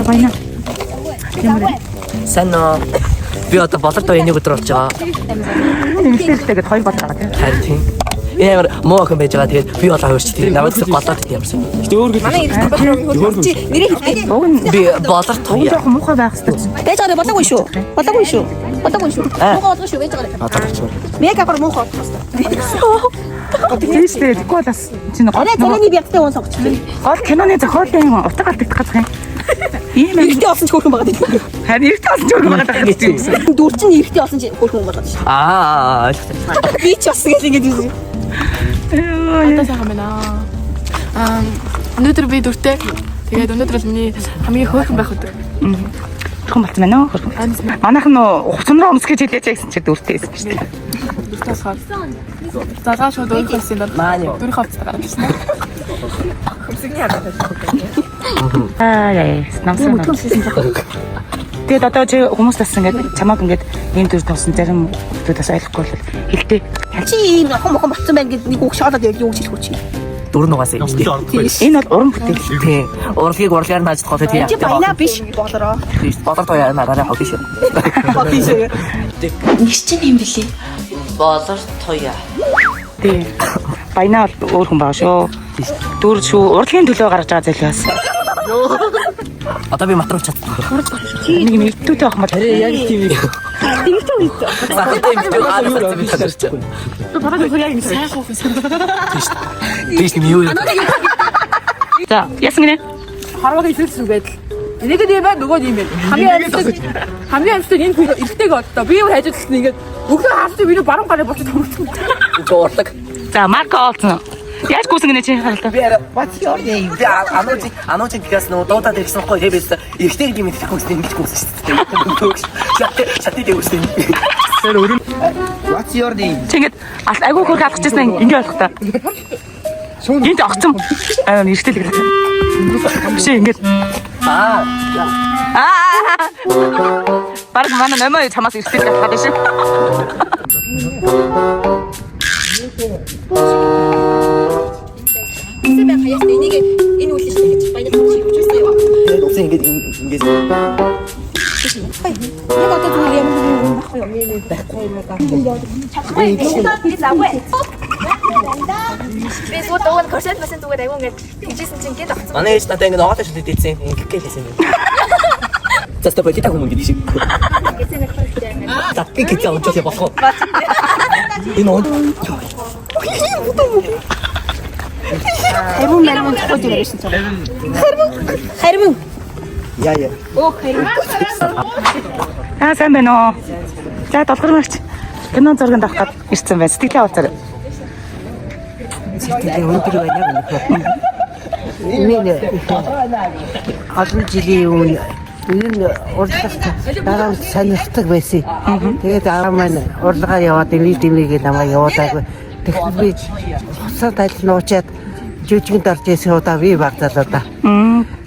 Баяна. Ямар вэ? Сайн уу? Би одоо болор тоо энийг өдөр болж байгаа. Эмэгтэйтэй гээд хоёр болоо байгаа тийм. Харин тийм. Энэ амар муу охин байж байгаа. Тэгээд би болоо хуурч тийм. Намайг зөв голоод тийм юмсан. Гэтэ өөр гэл. Манай эрэгтэй болор чи нэрээ хэлдэг. Уг нь Би болор уг нь туяа. жоохон муухай байх хэрэгтэй чинь. Байж байгаа болоогүй шүү. Болоогүй шүү. Болоогүй шүү. Муухай болгоо шүү байж байгаа. Одоо авчвар. Мега гор муухай болох хэвээр. Тийм шүү дээ. Тэгэхгүй бол бас чинь гол Арай царайны бягтай уун сонгочих. гол киноны зохиолын утга алдагдах гэж байгаа юм. Ийм юм. Эрэгтэй болсон ч хөөрхөн байгаа тийм. Харин эрэгтэй болсон ч өөр байгаа даа тийм. Дүр чинь эрэгтэй болсон ч хөөрхөн байгаа шүү. Аа ойлголоо. Би ч бас гэл ингэж үзье. Одоо сайхан байна. Аа өнөөдөр би дүртэй. Тэгээд өнөөдөр бол миний хамгийн хөөрхөн байх өдөр. Хөрхөн болсон байна уу? Хөрхөн. Манайх нь хувцсан руу өмсгэж хэлээч гэсэн чи дүртэй байсан шүү дээ. Дүртэй болохоор залгаа шууд өөрийнхөө хэсгийн Маань. дараа дүрийн хувцас гаргаж ирсэн. Аа яа, намсан. Тэгээд одоо чи хүмүүс бас ингээд чамааг ингээд ийм дүр тавсан зарим хүмүүс бас ойлгохгүй бол хэлтэй. Чи ийм охин мохон болцсон байна гэд нэг үг шоолоод явал юу гэж хэлэх үү чи? Дүр нугаас юм тийм. Энэ бол уран бүтээл. Тийм. Урлагийг урлагаар нааж чадах тийм. Чи баяна биш болороо. Тийм. Болор туяа надаараа хобби шүү. Хобби шүү. Нэгс чинь юм бэлээ. Болор туяа. Тийм. Баяна бол өөр хүн байгаа шүү. Дүр шүү. Урлагийн төлөө гаргаж байгаа зүйл бас. Одоо би матруулж чадсан. Нэг юм эрдүүтэй байх юм бол Яг тийм юм. Захтай юм би хаалцсан би танарч. Би бодоод үзэхээр яг юм сайхан хөөрхөн санагдав. Тийш юм юу юм. За, яасан гинэ? Харваг илэрсэн байдал. Нэг нь юм байна, нөгөө нь юм байна. Хамгийн амьсдаг хамгийн амьсдаг энэ хүн эрэгтэйг олдоо. Би юу хажуудалд нь ингээд өглөө харсан би баруун гарыг болчих томорсон. Үгүй урлаг. За, Марко олцсон. Яаж гүйсэн гинэ чи харалтаа? Би арай what's your name? Би анууч анууч гэхээс нөө дуудаад ирсэн байхгүй тийм биз. Эрэгтэй гэдэг юм итгэхгүй гэсэн ингэж гүйсэн шүү дээ. Шат шат дэвсэн. What's your name? Чи ингээд алт айгүй хөрх алхажсэн ингээ болох та. Энд огцом аа эрэгтэй л гэлээ. Биш ингээд Аа. Аа. Бараг манай номоо чамаас эрэгтэй л алхаад байна шүү. Үсэн байх хаяас энийг энэ үйлээ шүү гэж баяна чи явчихсан юм. Тэгээд усан ингэж ингэж Яг одоо зүгээр ямар нэгэн юм байхгүй юу? Байхгүй. Би завгүй. Би сууд уг нь корсет масан зүгээр айгүй ингээд тэгжсэн чинь гээд огцсон. Манай ээж надад ингэ ногоотой шүлээд ийцэн ингэх гэлсэн юм. За стоп полита хүмүүс гэдэг шиг. За би гэж унжаад болох уу? Энэ он Харин мармун цохож ирсэн чинь. Харин. Яа яа. Өөх харин. Аа сайн байна уу? За долгормагч кино зурганд авах гээд ирсэн байна. Сэтгэлээ уулзаарай. Сэтгэлээ өндөр байна гэнэ. Миний олон жилийн өмнө энэ урлагт дараа нь сонирхдаг байсан. Тэгээд аа маань урлагаар яваад энийг дэмийгээ намайг явуулаагүй. Тэгэхээр би хуцаа тайлд нуучаад жижигэнд орж ирсэн удаа би баг залуу да.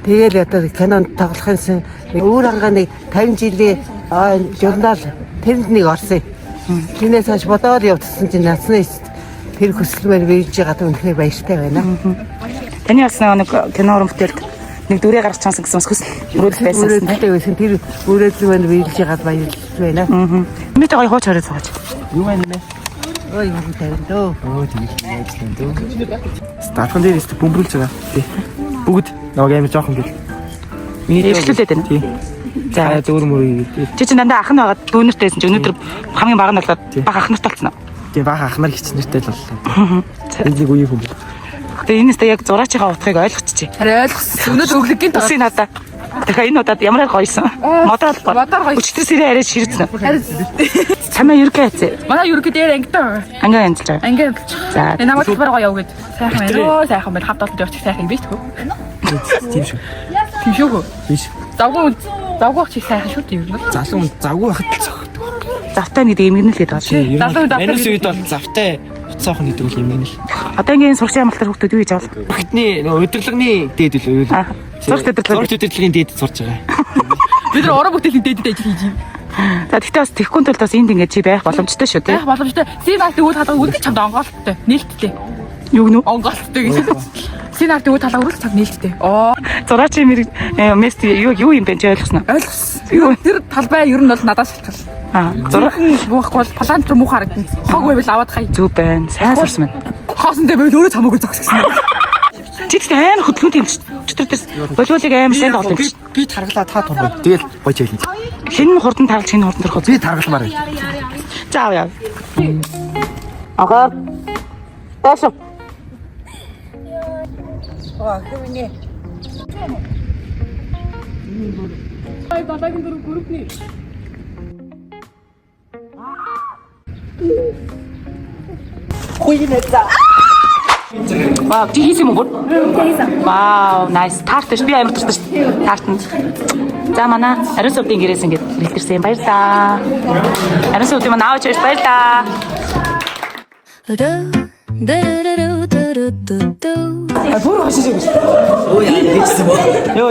Тэгэл одоо кинонд тоглохынсэн өөр ангаа нэг 50 жилийн журнал тэрэнд нэг орсон. Тэрнээс хойш бодоод явдсан чинь насны эцэст тэр хүсэл маань биелж байгаад үнэхээр баяртай байна. Таны бас нэг кино уран бүтээлд нэг дүрээ гаргаж чансан гэсэн бас хүсэл мөрөөдөл байсан гэсэн тийм. Өрөөдөлтэй байсан. Тэр өрөөдөл маань биелж байгаад баярлж байна. Миний гоё хууч хорой цуугач. Юу байна нэ? Ой юм тавина дөө. Өө тийм яаж юм дөө. Даалхан дээр өстө бөмбөрүүлж байгаа. Тий. Бүгд намайг амар жоохон гэл. Миний Эргэлүүлээд байна. Тий. За За зөөр мөр хийгээд. чи чи дандаа ах нь байгаад дүүнертэй байсан чи өнөөдөр хамгийн бага нь болоод бага ах нарт болсон уу? Тий бага ах нар хич нэртэй л боллоо. Энэ нэг үеийн хүн. Тэгээ энэс тэ яг зураачийнхаа утгыг ойлгочихжээ. Харин ойлгосон. Өнөөдөр өглөг гинт Үсийг надаа. Тэгэхээр энэ удаад ямар гоёсон. Модоор Модоор гоё. Өчтөр сэрээ арай ширцэн. Чамаа ерөнхий хайцээ. Манай ерөнхий дээр ангитай. Ангаа янзлж байгаа. Анги янзлж. За. Тэгээ намайг талбар гоё яв гэд. Сайхан байна. Өө сайхан байна. Хавт олд явчих сайхан юм биш үү? Тийм шүү. Тийм шүү. Биш. Завгүй завгүй чи сайхан шүү дээ ер нь. Залуу хүн завгүй байхад л цогт. Завтай гэдэг эмгэнэл гэдэг байгаа шүү. Залуу хүн завтай Манайс үед бол завтай утсаахан гэдэг үл юм л. Одоо ингээм сурагчийн амралтаар хүүхдүүд юу хийж байгаа вэ? Хүүхдний нөгөө удирдлагын дээд үл үйл. Аа, сурагч удирдлага. Сурагч удирдлагын дээд сурж байгаа. Бид нар уран бүтээлийн дээдэд ажил хийж байна. За тэгтээ бас тэгэхгүй тулд бас энд ингээд чи байх боломжтой шүү тий. Байх боломжтой. Сив акт үйл хадгаа үлдэх чамд онгоолттой. Нээлттэй. Юу гэнэ үү? Онгоолттой гэж. Сцен арт өвөө талаа үргэлж цаг нээлттэй. Оо Зураачийн мэрэг мест юу юм бэ чи ойлгосноо? ойлгосон. Юу тэр талбай ер нь бол надаас шалтгаал. Аа зураг Буухгүй бол палант руу муухай харагдана. Хог байвал аваад хай. зүг байна. Сайн сурсан байна. Хоосон дээр байвал өөрөө цамаагүй зогссон. Чи тэгтээ амар хөдөлгөөнтэй юм чи. Өчтөр дээр волейболыг амар сайн тоглох юм чи. Би таргалаа та тургав. Тэгэл гоё челлендж. Хэн нь хурдан таргалж хэн нь хурдан төрөх вэ? Би таргалмаар байна. За авъя. Агаар. Баасаа. Вау, чи хийсэн юм уу? Хийсэн. Вау, nice. Тарт ш. Би амар дуртай ш. Тартанд. За манай ариун сувдын гэрээс ингээд бэлтэрсэн. Баярлаа. Ариун сувдын манай аав чирс баярлаа. Бүр хошиж гэж. Өө яа хийсэн бо. Йоо.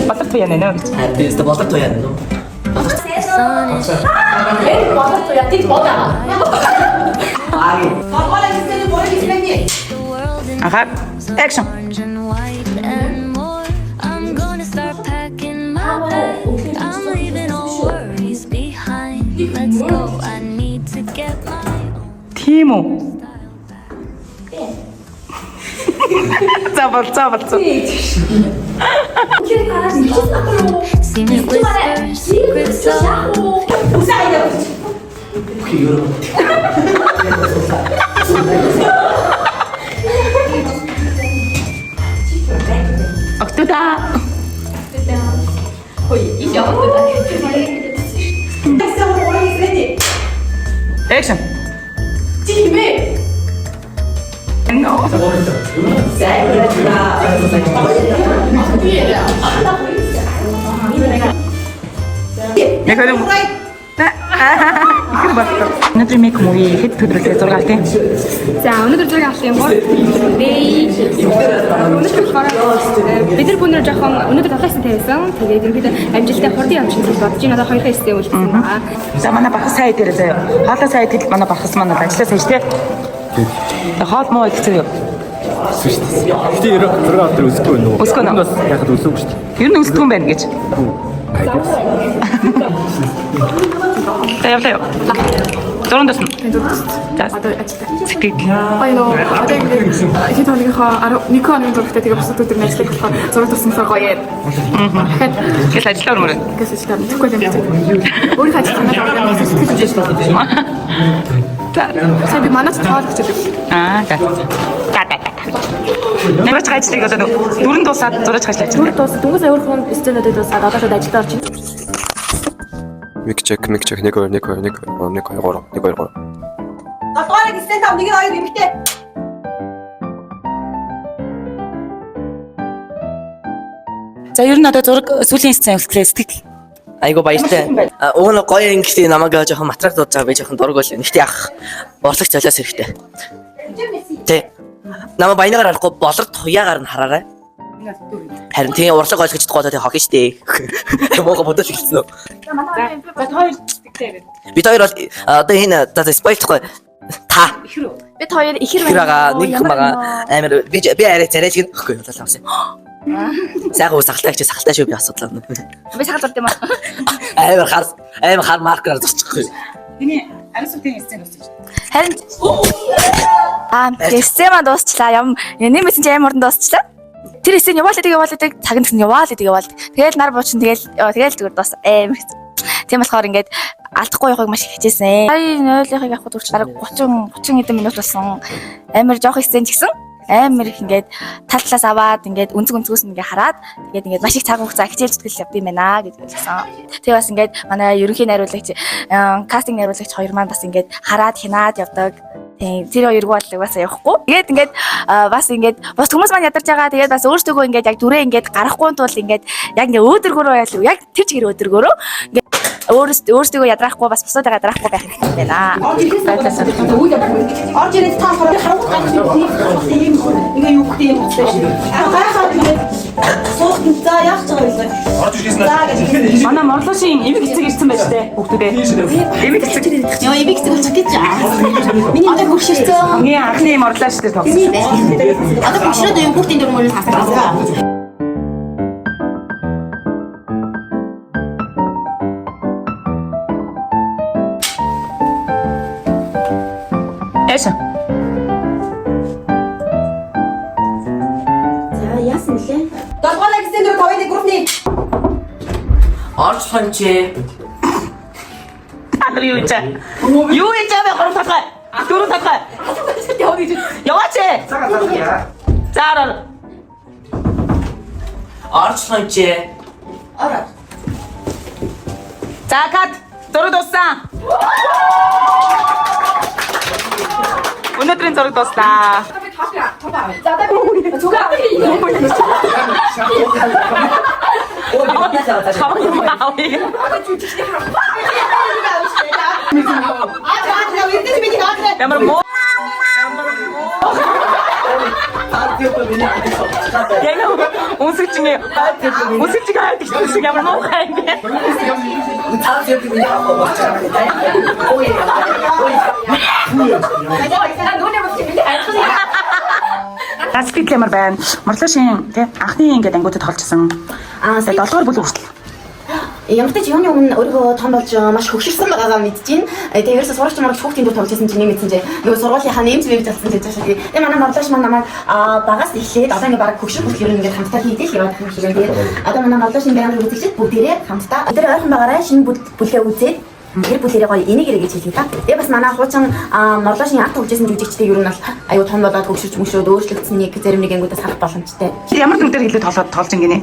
Батар туяа нэ гэж. Би өстө болор туяа нэ. Аха. Action. Orange and white and more. I'm gonna start packing my bag. I'm leaving all worries behind. Let's go. I need to get my own Тийм үү? style back. За бол за бол. See me whisper secrets of Октода. Action. Чи химээ? No. Яг хэрэг. Ихэр батлаа. Өнөөдрийн make movie хэд төлөвлөлөө 6 тийм. За өнөөдөр зураг авах юм бол Бэй. Өнөөдөр болохоор бид нар бүнээр жоохон өнөөдөр талаас нь тавьсан. Тэгээд ерөнхийдөө амжилттай хурдан явчих гэж бодож байна. Одоо хоёрхан эстэй үлдсэн байгаа. За манай бахас сая дээр заяа. Хоолой сая тэл манай бахас манай ажиллаа сая тий. Тэгээ хоол муу идэх заяа. Гэтэ 96 өдөр өсөхгүй нүү. Өсөхгүй нүү. Бас яг л өсөөгүй шүү дээ. Ер нь өсдөг юм байна гэж. За явлаа юу. Зуран дасна. За Одоо ажилтаа. сэтгэл. Гоё нөө одоо ингээд хэд хоногийнхоо 11 хоногийн зурагтай тэгээ бусад өдөр нь ажиллах болохоор зураг туссан болохоор гоё юм. Дахиад Тэгэл ажиллаа өрмөр. гээс ажиллаа. Тэгэхгүй л юм. Өөрийнхөө ажил санаад ороод сэтгэл хөдлөж байна. За. Сайн би манайч тоол хичээлэг. Аа за. За за за. Зураач ажлыг одоо дөрөн дуусаад зураач ажил ажиллана. Дөрөв дуус дөнгөж өөрхөн сценуудыг дуусаад одоо шууд ажилдаа орж байна. Мик чек, мик чек 1 2 1 2 1 2 1 2 3 1 2 3. Долдугаарыг 9 5 1 2 эмэгтэй. За ер нь одоо зураг сүүлийн сцен үлдлээ сэтгэл. Айгу баяртай. Уг нь гоё ингэхдээ намайг жоохон матрак дуудаж байгаа би жоохон дург бол. Гэхдээ яах урлаг золиос хэрэгтэй. Тэ. Намайг баянаар харахгүй болор туяагаар нь хараарай. Харин тийм урлаг ойлгож чадахгүй бол тэг хог штэ. Мууга бодож эхэлсэн үү? За та хоёр сэтгэлээ яриад. Бид хоёр бол одоо энэ за спойлдохгүй та Бид хоёр ихэр ихэр байгаа нэг хүн байгаа амар би би арай царайлг гэхгүй болоо авсан. Сайхан сахалтай чи сахалтай шүү би асуудлаа. Би сахал зурд юм аа. Амар хар маркераар зурчихгүй. Тэний ариун сүтийн сцен дуусчих. Харин аа сцен маань дуусчлаа. Ям нэмсэн чи амар хурдан дуусчлаа. Тэр сцен яваал идэг яваал идэг цаг нь яваал идэг яваал. Тэгэл нар буучин тэгэл тэгэл зүгээр дуус амар хэцүү. Тийм болохоор ингээд алдахгүй явахыг маш их хичээсэн. Сая нойлынхыг авахд хүртэл бараг 30 30 хэдэн минут болсон. Амар жоох сцен ч гэсэн амар их ингээд тал талаас аваад ингээд өнцөг өнцгөөс нь ингээд хараад тэгээд ингээд маш их цаг хугацаа хичээл зүтгэл явд юм байна гэж хэлсэн. Тэгээ бас ингээд манай ерөнхий найруулагч кастинг найруулагч хоёр маань бас ингээд хараад хянаад явдаг. Тийм тэр хоёргүй бол угаасаа явахгүй. Тэгээд ингээд бас ингээд бус хүмүүс маань ядарч байгаа. Тэгээд бас өөрсдөө ингээд яг дүрээ ингээд гарахгүй тул ингээд яг ингээд өөдөргөрөө ял яг тэр чигээр өөдөргөрөө ингээд Өөрөөсөө ядраахгүй бас бусдаа ядраахгүй байх хэрэгтэй байна. Орж ирээд та болохоор харангуй гарах юм ингээ юу гэдэг юм бэ шүү. Гайхаад тэгээд суухт нь за яах ч байгаа юм бэ? Орж ирсэн. Манай Морлошийн эмэг эцэг ирсэн байж тээ хүүхдүүдээ. Эмэг эцэг. Йоо эмэг эцэг болчих гэж. Миний одоо хөгшөрсөн. Хамгийн анхны Морлош дээр тоглосон. Одоо хөгшрөөд юу хүүхдийн дүр мөрөнд хасах. Яасан? За яасан блэ? Долгоолаа гэсэн дөрөв 5 1 3 1. Орж хончээ. Та нар юу хийж байгаа? Юу хийж байгаа бэ? 3 талхай. 4 талхай. Яваач ээ. За ороо. Орж хончээ. Ороо. За кат. Зураг дууссан. Өнөөдрийн зураг дууслаа. Ямар муу Яг үнсэж ингэ үнсэж хайдаг шиг ямар муухай юм бэ? Сэтгэл ямар байна? Морлошийн тий анхны ингээд ангиудад тоглолцсон. Аа Тэгээд 7 дугаар бүлэг хүртэл. Ямар ч юуны өмнө өөрийгөө том болж маш хөгшөрсөн байгаагаа мэдэж байна. Тэгээ ерөөсөө сурагч марагч хүүхдийн дүр тоглож байсан чинь нэмэгдсэн чинь нөгөө сургуулийнхаа нэмж нэмж болсон гэж байгаа шиг. Тэгээ манай морлоош маань намайг багаас эхлээд одоо ингээ баг хөгшөр хүртэл ер нь ингээ хамтдаа хийдэл яваад юм шиг байна. Тэгээд одоо манай морлоошийн байнгын үзэгчид бүгдээрээ хамтдаа өдөр ойрхон байгаарай шинэ бүлгээ үзээд тэр бүлэрээ гоё энийг эрэ гэж хэлье та. Тэгээ бас манай хуучин морлоошийн анх тоглож байсан жүжигчдээ ер нь бол аюу том болоод хөгшөрч мөшрөөд өөрчлөгдсөн нэг зарим нэг ангиудаас харах боломжтой. Чи ямар дүр дээр илүү тоглоод тоглож ингэнэ?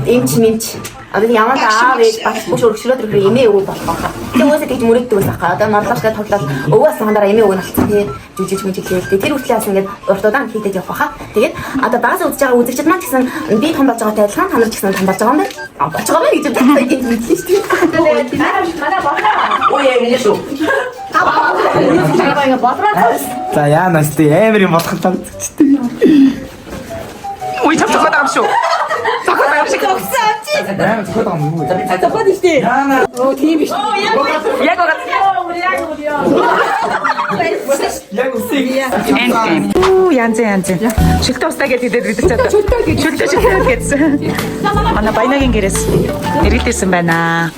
Эмч мэмч. Одоо ямар ч аав ээж бас бүх өргөжлөөд ирэхээр эмээ өвөө болох байхаа. Тэгээ угаасаа тэгж мөрөгдөг байсан хаа. Одоо морлооштой тоглоод өвөө асуухан дараа эмээ өвөө нь болцсон тий. Жүжигч мүжиглээл тий. Тэр хүртэл бас ингээд уртудаан хийдэж явах байхаа. Тэгээд одоо багаас үзэж байгаа үзэгчд маань ч гэсэн би том болж байгаатай адилхан та нар ч гэсэн том болж байгаа юм байна. Болж байгаа юм гэж бодсон юм мэдлээ шүү дээ. Ой яа миний шүү. За яанаас тий амар юм болох таа. Үгүй чам цохоод байгаа юм шүү. Цохоод байгаа юм шиг. Амар зөхөд байгаа юм юу вэ? Яг байгаа. Яг үсэг. End game. Үу янз янз. Шөлтөө устаа гэж хэлээд бид ч одоо. Шөлтөө шөлтөө гэсэн. Манай Баянагийн гэрээс эргэлдээсэн байна.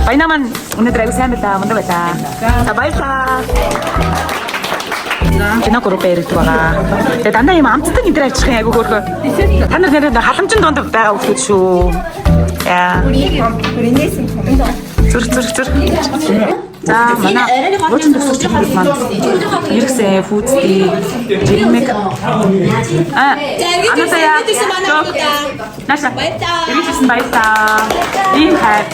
Баяна маань өнөөдөр аягүй сайн байлаа, мундаг байлаа. За баярлалаа. Кино группээр ирдэг байгаа. Тэгээ дандаа юм амттай энэ төр авчих юм айгүй хөөрхөө. Та нар нэрээ халамжин донд байгаа хүмүүс шүү. Яа. Зүрх зүрх зүрх. За манай хуучин төгсөгч маань иргэсэн фүүцтэй жирмэг а анасая наша иргэсэн баярлаа. Ийм хайр.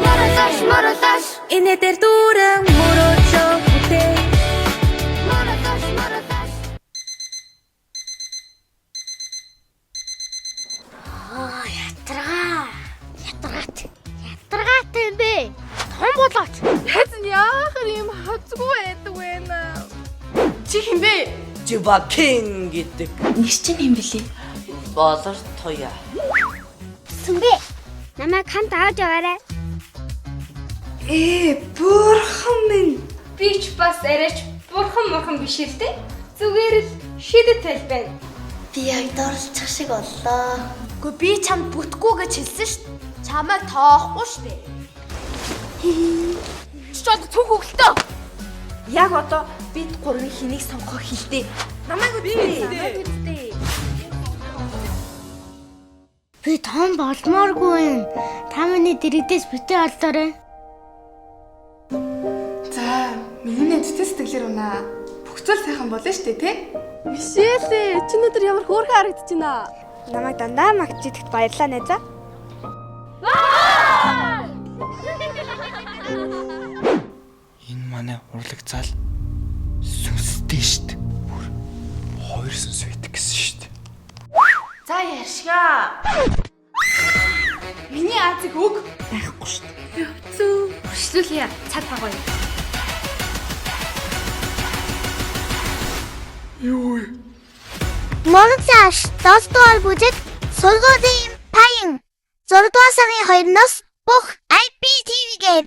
Моролош, моролош. Энэ дээр дүүрэн мөрөөдлөө бүтээ. Моролош, моролош. Аа, ятраа. Ятраат. Ятраат юм бэ. Том болооч. Хайз нь яахэр юм хацгүй байдаг вэ нэ. Чи хин бэ? Жибакин гэдэг. Нэгс чинь юм бэлээ. Болор туяа. Сүмбэ. Намайг хамт авч яваарай. Ээ, бурхан минь. Би ч бас арайч бурхан мурхан биш л дээ. Зүгээр л шидэт тал байна. Би яг доролцох шиг боллоо. Гэхдээ би чамд бүтггүй гэж хэлсэн шүү дээ. Чамайг тоохгүй шүү дээ. Чи ч одоо цүнх өглөлтөө. Яг одоо бид гурвын хэнийг сонгох хэлтэй. Намайг үгүй. Би том болмооргүй юм. Та миний дэрэгдээс битээ олдоорой. За, миний нэм цэцэн сэтгэлээр унаа. Бүх зүйл сайхан болно шүү дээ, тэ? Мишээлээ, чи өнөөдөр ямар хөөрхөн харагдаж байна. Намайг дандаа магтж идэхт баярлалаа найзаа. Энэ манай урлаг зал сүнстэй штт. Бүр хоёр сүнс байдаг гэсэн штт. За ярьшгаа. Миний Азиг өг. Байхгүй шүү дээ. Эхлүүлье. Цаг баггүй. Монцаш 7 дугаар бүлэг сургуулийн паян 6 дугаар сарын 2-наас бүх IPTV-гээр.